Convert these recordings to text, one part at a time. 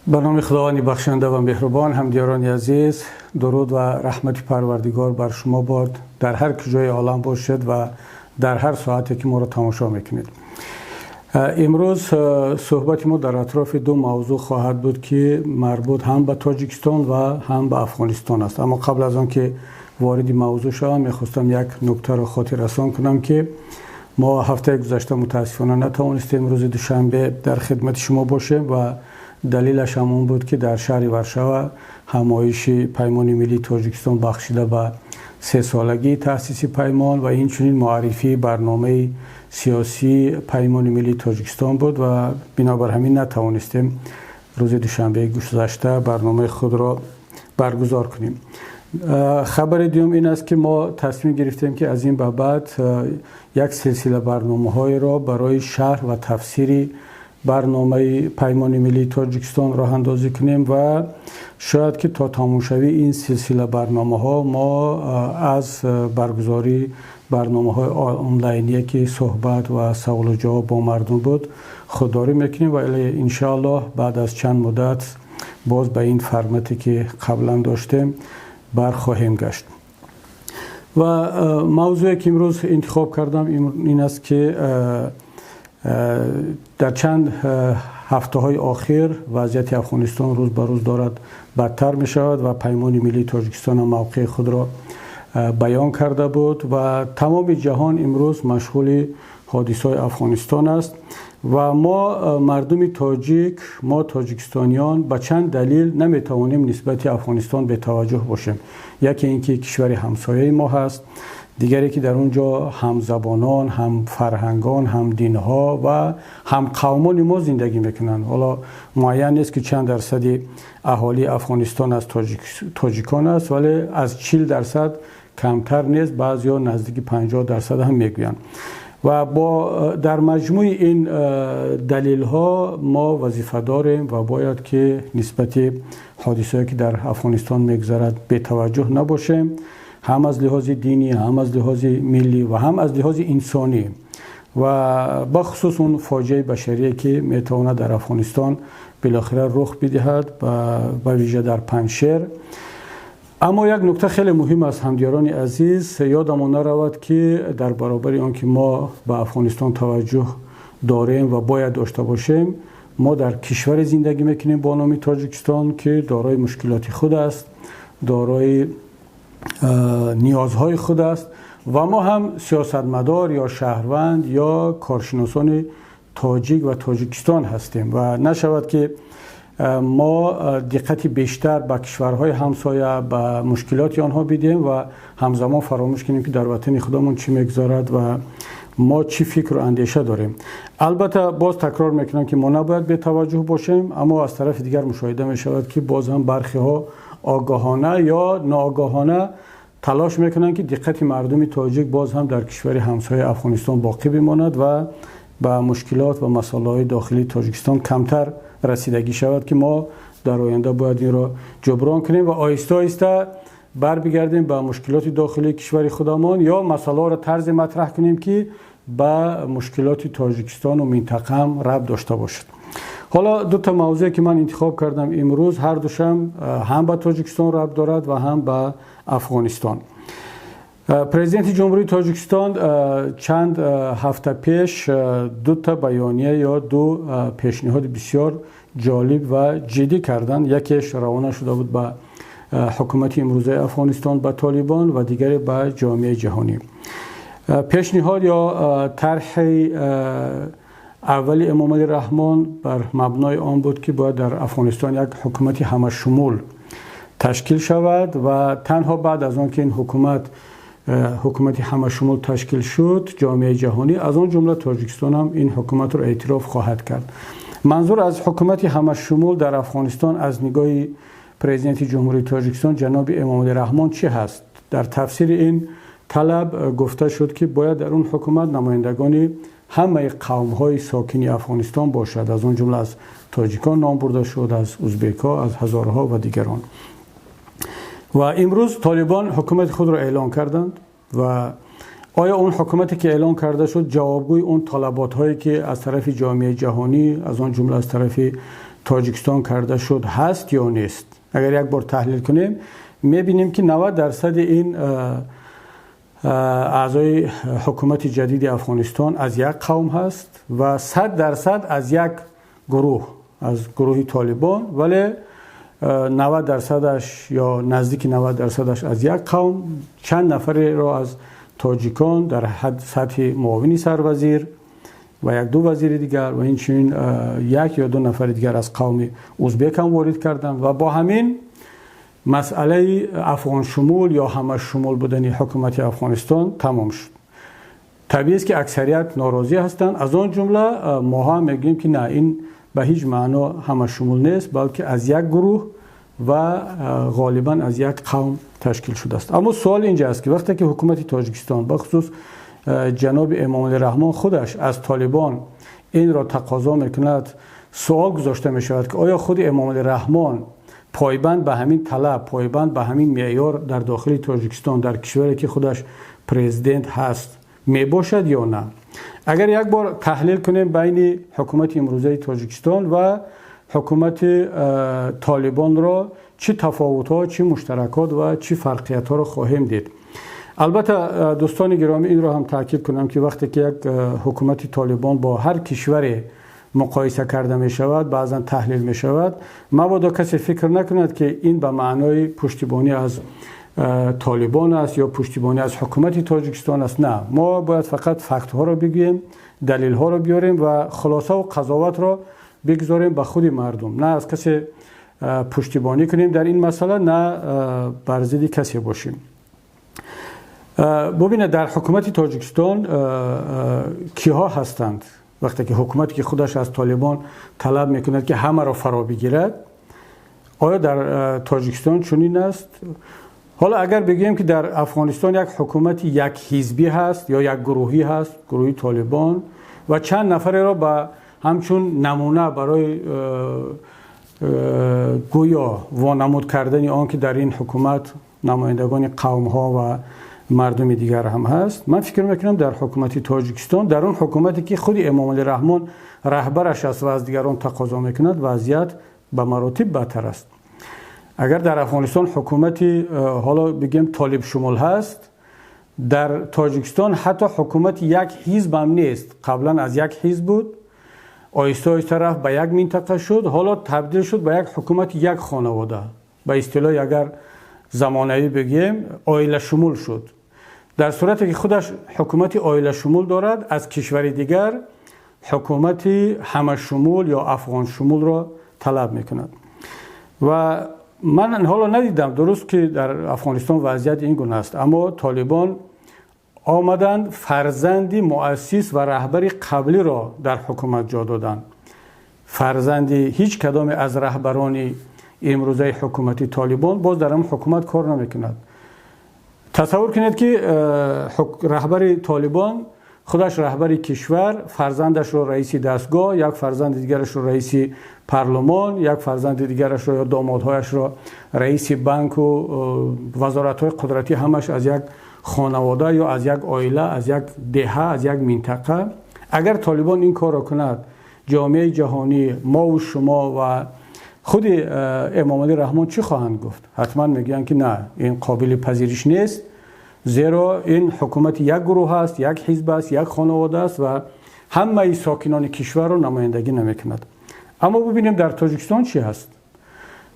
Ба номи Худованди бахшанда ва меҳрубон. Ҳамдиёрони азиз, дуруд ва раҳмати Парвардигор бар шумо бод, дар ҳар куҷои олам бошед ва дар ҳар соате ки моро тамошо мекунед. Имрӯз суҳбати мо дар атрофи ду мавзӯъ хоҳад буд, ки марбут ҳам ба Тоҷикистон ва ҳам ба Афғонистон аст. Аммо қабл аз он ки вориди мавзӯъ шавам, мехостам як нуктаро хотиррасон кунам, ки мо ҳафтаи гузашта мутаассифона натавонистем рӯзи душанбе дар хидмати шумо бошем ва далелаш ҳам он буд, ки дар шаҳри Варшава ҳамоиши Паймони миллии Тоҷикистон, бахшида ба сесолагии таъсиси паймон ва инчунин муаррифии барномаи сиёсии Паймони миллии Тоҷикистон буд ва бинобар ҳамин натавонистем рӯзи душанбеи гузашта барномаи худро баргузор кунем. Хабари дуюм ин аст, ки мо тасмим гирифтем, ки аз ин ба баъд як силсила барномаҳоеро барои шарҳ ва тафсири барномаи Паймони миллии Тоҷикистон роҳандозӣ кунем ва шояд ки то тамомшавии ин силсила барномаҳо мо аз баргузории барномаҳои онлайние, ки суҳбат ва саволу ҷавоб бо мардум буд, худдорӣ мекунем ва иншоаллоҳ баъд аз чанд муддат боз ба ин формате, ки қаблан доштем, бархоҳем гашт. Ва мавзӯе, ки имрӯз интихоб кардам, ин аст, ки дар чанд ҳафтаҳои охир вазъияти Афғонистон рӯз ба рӯз дорад бадтар мешавад ва Паймони миллии Тоҷикистон ҳам мавқеи худро баён карда буд ва тамоми ҷаҳон имрӯз машғули ҳодисаҳои Афғонистон аст. Ва мо, мардуми тоҷик, мо тоҷикистониён, ба чанд далел наметавонем нисбати Афғонистон бетаваҷҷӯҳ бошем. Яке ин ки кишвари ҳамсояи мо ҳаст, дигаре ки дар он ҷо ҳамзабонон, ҳамфарҳангон, ҳамдинҳо ва ҳамқавмони мо зиндагӣ мекунанд. Ҳоло муайян нест, ки чанд дарсади аҳолии Афғонистон аз тоҷикон аст, вале аз 40% камтар нест, баъзеҳо наздики 50% ҳам мегӯянд. Ва бо дар маҷмӯи ин далелҳо мо вазифа дорем ва бояд ки нисбати ҳодисаҳое, ки дар Афғонистон мегузарад, бетаваҷҷӯҳ набошем, ҳам аз лиҳози динӣ, ҳам аз лиҳози миллӣ ва ҳам аз лиҳози инсонӣ ва бахусус он фоҷиаи башарие, ки метавонад дар Афғонистон билохира рух бидиҳад, ба вижа дар Панҷшер. Аммо як нукта хеле муҳим аст, ҳамдиёрони азиз: ёдамон наравад, ки дар баробари он ки мо ба Афғонистон таваҷҷӯҳ дорем ва бояд дошта бошем, мо дар кишваре зиндагӣ мекунем бо номи Тоҷикистон, ки дорои мушкилоти худ аст, дорои ниёзҳои худ аст ва мо ҳам сиёсатмадор ё шаҳрванд ё коршиносони тоҷик ва Тоҷикистон ҳастем ва нашавад, ки мо диққати бештар ба кишварҳои ҳамсоя, ба мушкилоти онҳо бидиҳем ва ҳамзамон фаромӯш кунем, ки дар ватани худамон чӣ мегузарад ва мо чӣ фикру андеша дорем. Албатта, боз такрор мекунам, ки мо набояд бетаваҷҷӯҳ бошем, аммо аз тарафи дигар мушоҳида мешавад, ки боз ҳам бархиҳо огоҳона ё ноогоҳона талош мекунанд, ки диққати мардуми тоҷик боз ҳам дар кишвари ҳамсояи Афғонистон боқӣ бимонад ва ба мушкилот ва масъалаҳои дохилии Тоҷикистон камтар расидагӣ шавад, ки мо дар оянда бояд инро ҷуброн кунем ва оҳиста оҳиста барбигардем ба мушкилоти дохилии кишвари худамон ё масъалаҳоро тарзе матраҳ кунем, ки ба мушкилоти Тоҷикистону минтақа ҳам рабт дошта бошад. Ҳоло ду та мавзӯе, ки ман интихоб кардам имрӯз, ҳар душам ҳам ба Тоҷикистон рабт дорад ва ҳам ба Афғонистон. Президенти Ҷумҳурии Тоҷикистон чанд ҳафта пеш ду та баёния ё ду пешниҳоди бисёр ҷолиб ва ҷиддӣ карданд. Якеш равона шуда буд ба ҳукумати имрӯзаи Афғонистон, ба Толибон, ва дигаре ба ҷомеаи ҷаҳонӣ. Пешниҳод ё тарҳи аввали Эмомалӣ Раҳмон бар мабнои он буд, ки бояд дар Афғонистон як ҳукумати ҳамашумул ташкил шавад ва танҳо баъд аз он ки ин ҳукумат, ҳукумати ҳамашумул ташкил шуд, ҷомеаи ҷаҳонӣ, аз он ҷумла Тоҷикистон ҳам ин ҳукуматро эътироф хоҳад кард. Манзур аз ҳукумати ҳамашумул дар Афғонистон аз нигоҳи Президенти Ҷумҳурии Тоҷикистон ҷаноби Эмомалӣ Раҳмон чӣ ҳаст? Дар тафсири ин талаб гуфта шуд, ки бояд дар он ҳукумат намояндагони ҳамаи қавмҳои сокини Афғонистон бошад, аз он ҷумла аз тоҷикон ном бурда шуд, аз узбекҳо, аз ҳазораҳо ва дигарон. Ва имрӯз Толибон ҳукумати худро эълон карданд. Ва оё он ҳукумате, ки эълон карда шуд, ҷавобгӯи он талаботҳое, ки аз тарафи ҷомеаи ҷаҳонӣ, аз он ҷумла аз тарафи Тоҷикистон карда шуд ҳаст ё нест? Агар як бор таҳлил кунем, мебинем, ки 90% ин аъзои ҳукумати ҷадиди Афғонистон аз як қавм ҳаст ва 100% аз як гурӯҳ, аз гурӯҳи Толибон, вале 90%-аш ё наздики 90%-аш аз як қавм, чанд нафареро аз тоҷикон дар ҳад сатҳи муовини сарвазир ва як ду вазири дигар ва инчунин як ё ду нафари дигар аз қавми узбек ҳам ворид карданд ва бо ҳамин масъалаи афғоншумул ё ҳамашумул будани ҳукумати Афғонистон тамом шуд. Табиист, ки аксарият норозӣ ҳастанд, аз он ҷумла мо ҳам мегӯем, ки на, ин ба ҳеҷ маъно ҳамашумул нест, балки аз як гурӯҳ ва ғолибан аз як қавм ташкил шудааст. Аммо суол инҷа аст, ки вақте ки ҳукумати Тоҷикистон, бахусус ҷаноби Эмомалӣ Раҳмон, худаш аз Толибон инро тақозо мекунад, суол гузошта мешавад, ки оё худи Эмомалӣ Раҳмон пойбанд ба ҳамин талаб, пойбанд ба ҳамин меъёр дар дохили Тоҷикистон, дар кишваре ки худаш президент ҳаст, мебошад ё на? Агар як бор таҳлил кунем байни ҳукумати имрӯзаи Тоҷикистон ва ҳукумати Толибонро, чӣ тафовутҳо, чӣ муштаракот ва чӣ фарқиятҳоро хоҳем дид? Албатта, дӯстони гиромӣ, инро ҳам таъкид кунам, ки вақте ки як ҳукумати Толибон бо ҳар кишваре муқоиса карда мешавад, баъзан таҳлил мешавад, мабодо касе фикр накунад, ки ин ба маънои пуштибонӣ аз Толибон аст ё пуштибонӣ аз ҳукумати Тоҷикистон аст. На, мо бояд фақат фактҳоро бигӯем, далелҳоро биёрем ва хулосаву қазоватро бигузорем ба худи мардум. На аз касе пуштибонӣ кунем дар ин масъала, на бар зидди касе бошем. Бубинед, дар ҳукумати Тоҷикистон киҳо ҳастанд? Вақте ки ҳукумате, ки худаш аз Толибон талаб мекунад, ки ҳамаро фаро бигирад, оё дар Тоҷикистон чунин аст? Ҳоло агар бигӯем, ки дар Афғонистон як ҳукумати якҳизбӣ ҳаст ё як гурӯҳӣ ҳаст, гурӯҳи Толибон, ва чанд нафареро ба ҳамчун намуна барои гӯё вонамуд кардани он ки дар ин ҳукумат намояндагони қавмҳо ва мардуми дигар ҳам ҳаст, ман фикр мекунам, дар ҳукумати Тоҷикистон, дар он ҳукумате ки худи Эмомалӣ Раҳмон раҳбараш аст ва аз дигарон тақозо мекунад, вазъият ба маротиб бадтар аст. Агар дар Афғонистон ҳукумати ҳоло бигем толибшумул ҳаст, дар Тоҷикистон ҳатто ҳукумати як ҳизб ҳам нест. Қаблан аз як ҳизб буд, оҳиста оҳиста рафт ба як минтақа шуд, ҳоло табдил шуд ба як ҳукумати як хонавода. Ба истилоҳи агар замонавӣ бигӯем, оилашумул шуд. Дар сурате ки худаш ҳукумати оилашумул дорад, аз кишвари дигар ҳукумати ҳамашумул ё афғоншумулро талаб мекунад. Ва ман ҳоло надидам, дуруст, ки дар Афғонистон вазъият ин гуна аст, аммо Толибон омаданд, фарзанди муассис ва раҳбари қаблиро дар ҳукумат ҷо доданд. Фарзанди ҳеҷ кадоме аз раҳбарони имрӯзаи ҳукумати Толибон боз дар ҳамон ҳукумат кор намекунад. Тасаввур кунед, ки раҳбари Толибон худаш раҳбари кишвар, фарзандашро раиси дастгоҳ, як фарзанди дигарашро раиси парлумон, як фарзанди дигарашро ё домодҳояшро раиси банку вазоратҳои қудратӣ, ҳамаш аз як хонавода ё аз як оила, аз як деҳа, аз як минтақа. Агар Толибон ин корро кунад, ҷомеаи ҷаҳонӣ, мову шумо ва худи Эмомалӣ Раҳмон чӣ хоҳанд гуфт? Ҳатман мегӯянд, ки на, ин қобили пазириш нест, зеро ин ҳукумати як гурӯҳ аст, як ҳизб аст, як хонавода аст ва ҳамаи сокинони кишварро намояндагӣ намекунад. Аммо бубинем, дар Тоҷикистон чӣ ҳаст.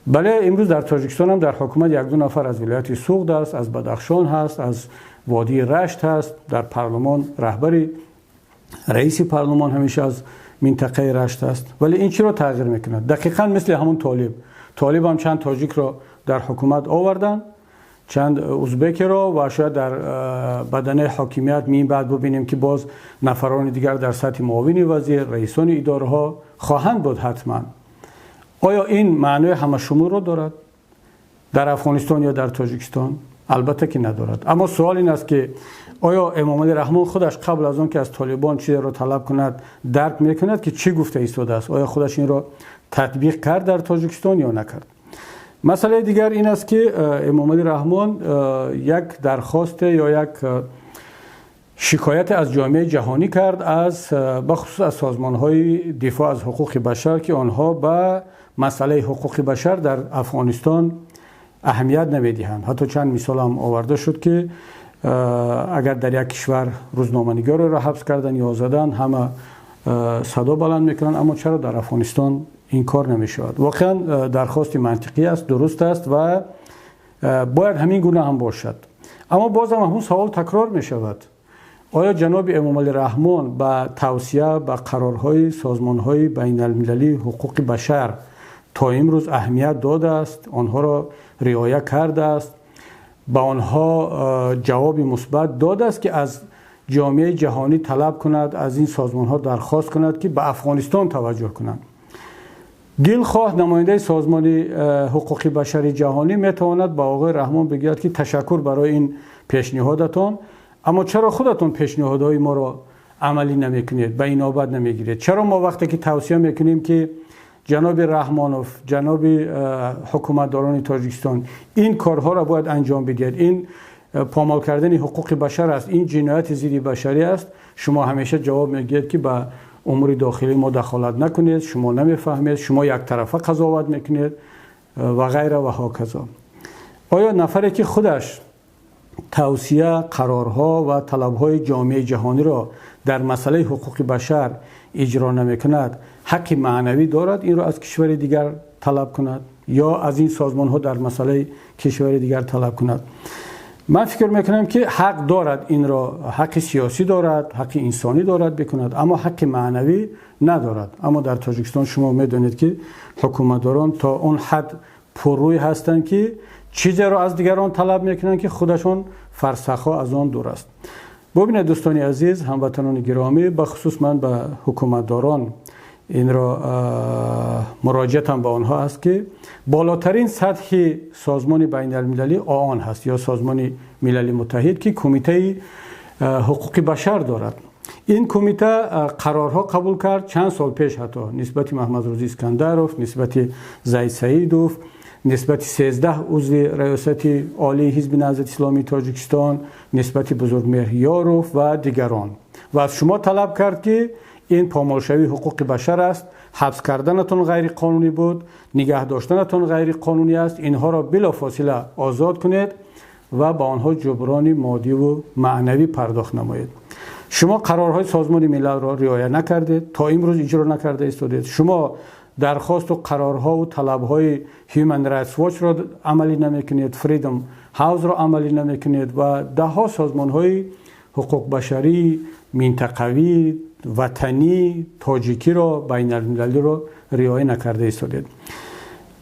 Бале, имрӯз дар Тоҷикистон ҳам дар ҳукумат як ду нафар аз вилояти Суғд аст, аз Бадахшон ҳаст, аз водии Рашт ҳаст. Дар парлумон раҳбари раиси парлумон ҳамеша аз минтақаи Рашт аст. Вале ин чиро тағйир мекунад? Дақиқан мисли ҳамон Толиб. Толиб ҳам чанд тоҷикро дар ҳукумат оварданд, чанд узбекеро, ва шояд дар баданаи ҳокимият мин баъд бубинем, ки боз нафарони дигар дар сатҳи муовини вазир, раисони идораҳо хоҳанд буд ҳатман. Оё ин маънои ҳамашумулро дорад дар Афғонистон ё дар Тоҷикистон? Албатта ки надорад. Аммо суол ин аст, ки оё Эмомалӣ Раҳмон худаш қабл аз он ки аз Толибон чизеро талаб кунад, дарк мекунад, ки чӣ гуфта истодааст? Оё худаш инро татбиқ кард дар Тоҷикистон ё накард? Масъалаи дигар ин аст, ки Эмомалӣ Раҳмон як дархосте ё як Шикоят аз ҷомеаи ҷаҳонӣ кард, аз бахусус аз созмонҳои дифоъ аз ҳуқуқи башар, ки онҳо ба масъалаи ҳуқуқи башар дар Афғонистон аҳамият намедиҳанд. Ҳатто чанд мисол ҳам оварда шуд, ки агар дар як кишвар рӯзноманигореро ҳабс кардан ё задан, ҳама садо баланд мекунанд, аммо чаро дар Афғонистон ин кор намешавад? Воқеан дархости мантиқӣ аст, дуруст аст ва бояд ҳамин гуна ҳам бошад. Аммо боз ҳам ҳамон савол такрор мешавад: оё ҷаноби Эмомалӣ Раҳмон ба тавсия, ба қарорҳои созмонҳои байналмилалии ҳуқуқи башар то имрӯз аҳамият додааст, онҳоро риоя кардааст, ба онҳо ҷавоби мусбат додааст, ки аз ҷомеаи ҷаҳонӣ талаб кунад, аз ин созмонҳо дархост кунад, ки ба Афғонистон таваҷҷӯҳ кунанд? Дилхоҳ намояндаи созмони ҳуқуқи башари ҷаҳонӣ метавонад ба оқои Раҳмон бигӯяд, ки ташаккур барои ин пешниҳодатон, аммо чаро худатон пешниҳодҳои моро амалӣ намекунед, ба инобат намегиред? Чаро мо вақте ки тавсия мекунем, ки ҷаноби Раҳмонов, ҷаноби ҳукуматдорони Тоҷикистон, ин корҳоро бояд анҷом бидиҳед, ин помол кардани ҳуқуқи башар аст, ин ҷинояти зидди башарӣ аст, шумо ҳамеша ҷавоб мегӯед, ки ба умури дохилии мо дахолат накунед, шумо намефаҳмед, шумо яктарафа қазоват мекунед ва ғайра ва ҳоказо. Оё нафаре ки худаш тавсия, қарорҳо ва талабҳои ҷомеаи ҷаҳониро дар масъалаи ҳуқуқи башар иҷро намекунад, ҳаққи маънавӣ дорад инро аз кишвари дигар талаб кунад ё аз ин созмонҳо дар масъалаи кишвари дигар талаб кунад? Ман фикр мекунам, ки ҳақ дорад инро, ҳаққи сиёсӣ дорад, ҳаққи инсонӣ дорад бикунад, аммо ҳаққи маънавӣ надорад. Аммо дар Тоҷикистон шумо медонед, ки ҳукуматдорон то он ҳад пуррӯй ҳастанд, ки чизеро аз дигарон талаб мекунанд, ки худашон фарсахҳо аз он дур аст. Бубинед, дӯстони азиз, ҳамватанони гиромӣ, бахусус ман ба ҳукуматдорон инро муроҷиатам ба онҳо аст, ки болотарин сатҳи созмони байналмилалӣ ООН ҳаст ё Созмони Милали Муттаҳид, ки Кумитаи ҳуқуқи башар дорад. Ин кумита қарорҳо қабул кард чанд сол пеш, ҳатто нисбати Маҳмадрӯзӣ Искандаров, нисбати Зайд Саидов, нисбати 13 узви Раёсати Олии Ҳизби Наҳзати Исломии Тоҷикистон, нисбати Бузургмеҳр Ёров ва дигарон, ва аз шумо талаб кард, ки ин помолшавии ҳуқуқи башар аст, ҳабс карданатон ғайриқонунӣ буд, нигаҳ доштанатон ғайриқонунӣ аст, инҳоро билофосила озод кунед ва ба онҳо ҷуброни моддиву маънавӣ пардохт намоед. Шумо қарорҳои Созмони Милалро риоя накардед, то имрӯз иҷро накарда истодед. Шумо дархосту қарорҳову талабҳои Human Rights Watch-ро амалӣ намекунед, Freedom House-ро амалӣ намекунед ва даҳҳо созмонҳои ҳуқуқбашарии минтақавӣ, ватанӣ, тоҷикиро, байналмилалиро риоя накарда истодед.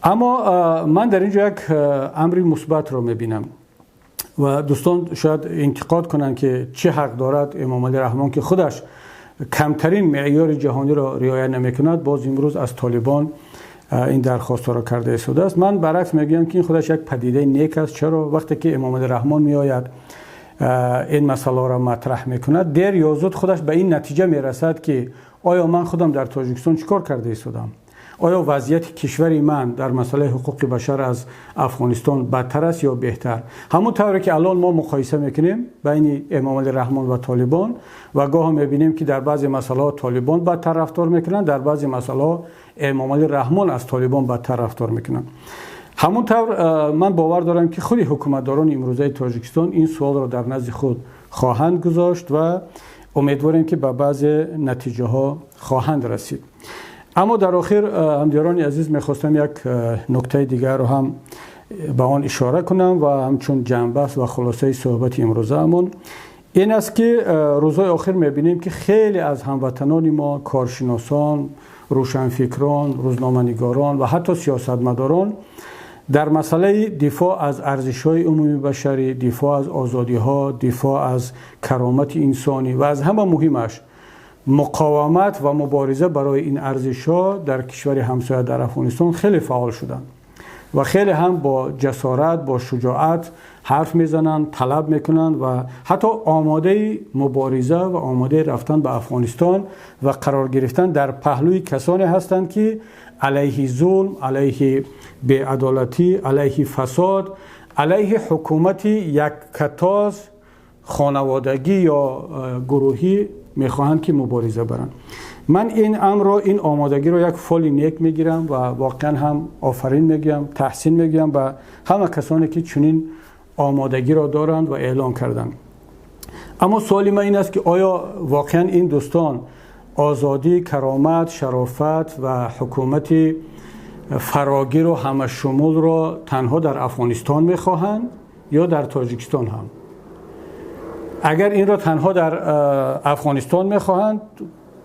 Аммо ман дар ин ҷо як амри мусбатро мебинам ва дӯстон шояд интиқод кунанд, ки чӣ ҳақ дорад Эмомалӣ Раҳмон, ки худаш камтарин меъёри ҷаҳониро риоя намекунад, боз имрӯз аз Толибон ин дархостҳоро карда истодааст. Ман баръакс мегӯям, ки ин худаш як падидаи нек аст. Чаро? Вақте ки Эмомалӣ Раҳмон меояд, ин масъаларо матраҳ мекунад, дер ё зуд худаш ба ин натиҷа мерасад, ки оё ман худам дар Тоҷикистон чӣ кор карда истодам, оё вазъияти кишвари ман дар масъалаи ҳуқуқи башар аз Афғонистон бадтар аст ё беҳтар. Ҳамон тавре ки алон мо муқоиса мекунем байни Эмомалӣ Раҳмон ва Толибон ва гоҳо мебинем, ки дар баъзе масъалаҳо Толибон бадтар рафтор мекунанд, дар баъзе масъалаҳо Эмомалӣ Раҳмон аз Толибон бадтар рафтор мекунанд. Ҳамон тавр ман бовар дорам, ки худи ҳукуматдорони имрӯзаи Тоҷикистон ин суолро дар назди худ хоҳанд гузошт ва умедворем, ки ба баъзе натиҷаҳо хоҳанд расид. Аммо дар охир, ҳамдиёрони азиз, мехостам як нуктаи дигарро ҳам ба он ишора кунам ва ҳамчун ҷамъбаст ва хулосаи суҳбати имрӯзаамон ин аст, ки рӯзҳои охир мебинем, ки хеле аз ҳамватанони мо, коршиносон, рӯшанфикрон, рӯзноманигорон ва ҳатто сиёсатмадорон дар масъалаи дифоъ аз арзишҳои умумибашарӣ, дифоъ аз озодиҳо, дифоъ аз каромати инсонӣ ва аз ҳама муҳимаш муқовимат ва мубориза барои ин арзишҳо дар кишвари ҳамсоя, дар Афғонистон, хеле фаъол шуданд ва хеле ҳам бо ҷасорат, бо шуҷоат ҳарф мезананд, талаб мекунанд ва ҳатто омодаи мубориза ва омодаи рафтан ба Афғонистон ва қарор гирифтан дар паҳлӯи касоне ҳастанд, ки алайҳи зулм, алайҳи беадолатӣ, алайҳи фасод, алайҳи ҳукумати яккатоз, хонаводагӣ ё гурӯҳӣ мехоҳанд ки мубориза баранд. Ман ин амрро, ин омодагиро як фоли нек мегирам ва воқеан ҳам офарин мегӯям, таҳсин мегӯям ба ҳама касоне ки чунин омодагиро доранд ва эълон карданд. Аммо суоли ман ин аст, ки оё воқеан ин дӯстон озодӣ, каромат, шарофат ва ҳукумати фарогиру ҳамашумулро танҳо дар Афғонистон мехоҳанд ё дар Тоҷикистон ҳам? Агар инро танҳо дар Афғонистон мехоҳанд,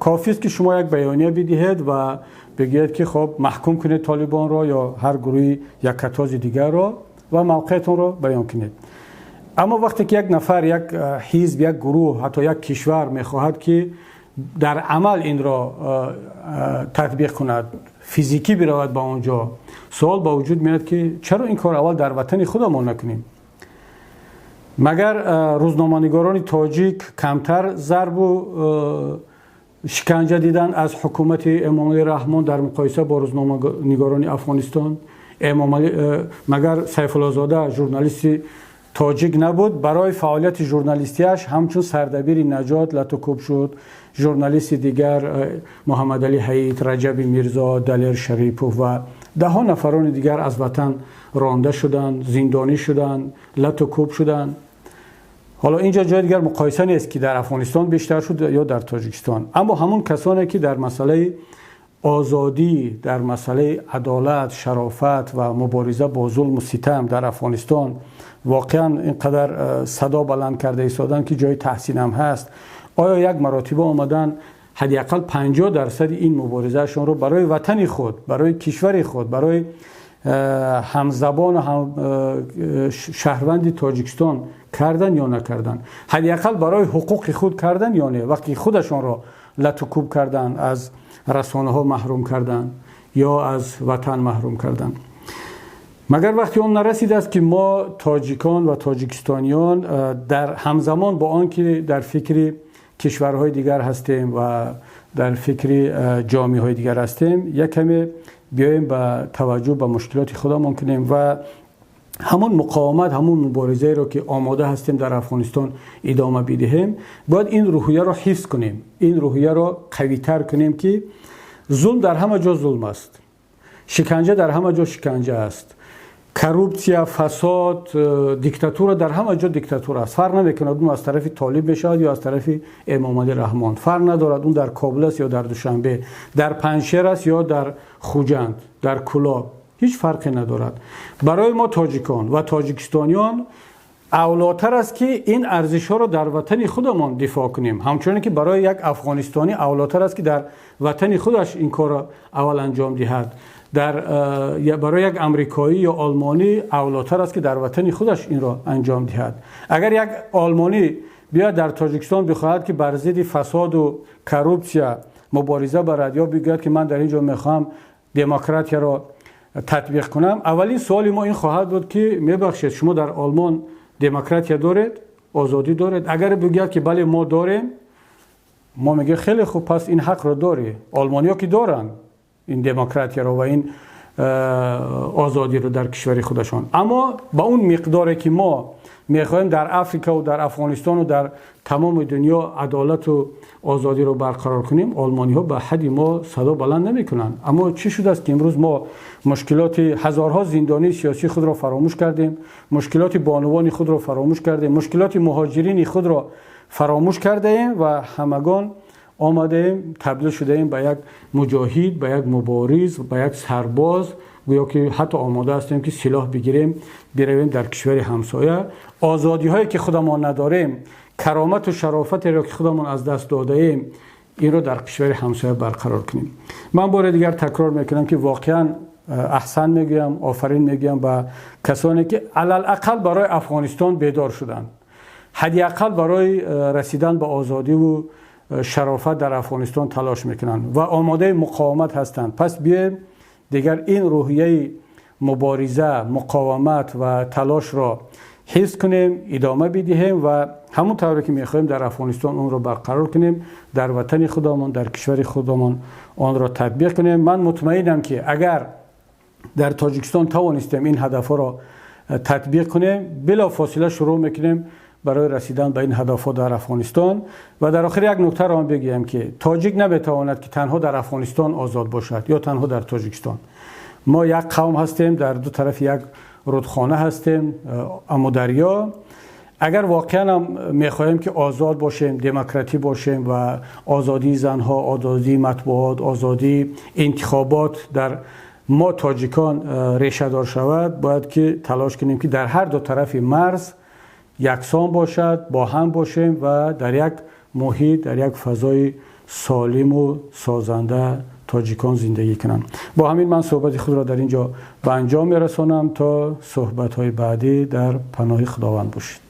кофист ки шумо як баёния бидиҳед ва бигӯед, ки хоб, маҳкум кунед Толибонро ё ҳар гурӯҳи яккатози дигарро ва мавқеатонро баён кунед. Аммо вақте ки як нафар, як ҳизб, як гурӯҳ, ҳатто як кишвар мехоҳад, ки дар амал инро татбиқ кунад, физикӣ биравад ба он ҷо, суол ба вуҷуд меояд, ки чаро ин кор аввал дар ватани худамон накунем? Магар рӯзноманигорони тоҷик камтар зарбу шиканҷа дидан аз ҳукумати Эмомалӣ Раҳмон дар муқоиса бо рӯзноманигорони Афғонистон? Магар Сайфуллозода журналисти тоҷик набуд? Барои фаъолияти журналистиаш ҳамчун сардабири Наҷот лату кӯб шуд. Журналисти дигар, Муҳаммадалӣ Ҳаит, Раҷаби Мирзо, Далер Шарипов ва даҳҳо нафарони дигар аз ватан ронда шуданд, зиндонӣ шуданд, лату кӯб шуданд. Ҳоло инҷо ҷои дигар муқоиса нест, ки дар Афғонистон бештар шуд ё дар Тоҷикистон. Аммо ҳамон касоне ки дар масъалаи озодӣ, дар масъалаи адолат, шарофат ва мубориза бо зулму ситам дар Афғонистон воқеан ин қадар садо баланд карда истоданд, ки ҷои таҳсинам ҳаст, оё як маротиба омадан ҳадди ақал 50 дарсади ин муборизаашонро барои ватани худ, барои кишвари худ, барои ҳамзабону шаҳрванди Тоҷикистон кардан ё накардан? Ҳадди ақал барои ҳуқуқи худ кардан ё не, вақте худашонро лату кӯб кардан, аз расонаҳо маҳрум кардан ё аз ватан маҳрум кардан? Магар вақти он нарасидааст, ки мо, тоҷикон ва тоҷикистониён, дар ҳамзамон бо он ки дар фикри кишварҳои дигар ҳастем ва дар фикри ҷомеаҳои дигар ҳастем, як каме биёем ба таваҷҷӯҳ ба мушкилоти худамон кунем ва ҳамон муқовимат, ҳамон муборизаеро, ки омода ҳастем дар Афғонистон идома бидиҳем, бояд ин рӯҳияро ҳифз кунем, ин рӯҳияро қавитар кунем, ки зулм дар ҳама ҷо зулм аст, шиканҷа дар ҳама ҷо шиканҷа аст, коррупсия, фасод, диктатура дар ҳама ҷо диктатура аст. Фарқ намекунад, он аз тарафи Толиб мешавад ё аз тарафи Эмомалӣ Раҳмон. Фарқ надорад, он дар Кобул аст ё дар Душанбе, дар Панҷшер аст ё дар Хуҷанд, дар Кулоб, ҳеҷ фарқе надорад. Барои мо, тоҷикон ва тоҷикистониён, авлотар аст, ки ин арзишҳоро дар ватани худамон дифоъ кунем, ҳамчуноне ки барои як афғонистонӣ авлотар аст, ки дар ватани худаш ин корро аввал анҷом диҳад. Дар барои як амрикоӣ ё олмонӣ авлотар аст, ки дар ватани худаш инро анҷом диҳад. Агар як олмонӣ биёяд дар Тоҷикистон бихоҳад, ки бар зидди фасоду коррупсия мубориза барад ё бигӯяд, ки ман дар ин ҷо мехоҳам демократияро татбиқ кунам, аввалин суоли мо ин хоҳад буд, ки мебахшед, шумо дар Олмон демократия доред, озодӣ доред? Агар бигӯяд, ки бале, мо дорем, мо мегӯем: хеле хуб, пас ин ҳақро дорӣ. Олмониҳо ки доранд ин демократияро ва ин озодиро дар кишвари худашон, аммо ба он миқдоре, ки мо мехоҳем дар Африкаву дар Афғонистону дар тамоми дунё адолату озодиро барқарор кунем, олмониҳо ба ҳадди мо садо баланд намекунанд. Аммо чӣ шудааст, ки имрӯз мо мушкилоти ҳазорҳо зиндонии сиёсии худро фаромӯш кардем, мушкилоти бонувони худро фаромӯш кардем, мушкилоти муҳоҷирини худро фаромӯш кардаем ва ҳамагон омадаем, табдил шудаем ба як муҷоҳид, ба як мубориз, ба як сарбоз, гӯё ки ҳатто омода ҳастем, ки силоҳ бигирем, биравем дар кишвари ҳамсоя, озодиҳое ки худамон надорем, каромату шарофатеро, ки худамон аз даст додаем, инро дар кишвари ҳамсоя барқарор кунем? Ман бори дигар такрор мекунам, ки воқеан аҳсан мегӯям, офарин мегӯям ба касоне, ки алалақал барои Афғонистон бедор шуданд, ҳадди ақал барои расидан ба озодиву шарофат дар Афғонистон талош мекунанд ва омодаи муқовимат ҳастанд. Пас биёем, дигар ин рӯҳияи мубориза, муқовимат ва талошро ҳифз кунем, идома бидиҳем ва ҳамон тавре ки мехоҳем дар Афғонистон онро барқарор кунем, дар ватани худамон, дар кишвари худамон онро татбиқ кунем. Ман мутмаинам, ки агар дар Тоҷикистон тавонистем ин ҳадафҳоро татбиқ кунем, билофосила шурӯъ мекунем. барои расидан ба ин ҳадафҳо дар Афғонистон. Ва дар охир як нуктаро ҳам бигӯям, ки тоҷик наметавонад, ки танҳо дар Афғонистон озод бошад ё танҳо дар Тоҷикистон. Мо як қавм ҳастем, дар ду тарафи як рудхона ҳастем, Амударё. Агар воқеан ҳам мехоҳем, ки озод бошем, демократӣ бошем ва озодии занҳо, озодии матбуот, озодии интихобот дар мо тоҷикон решадор шавад, бояд ки талош кунем, ки дар ҳар ду тарафи марз яксон бошад, бо ҳам бошем ва дар як муҳит, дар як фазои солиму созанда тоҷикон зиндагӣ кунанд. Бо ҳамин ман суҳбати худро дар ин ҷо ба анҷом мерасонам. То суҳбатҳои баъдӣ дар паноҳи Худованд бошед.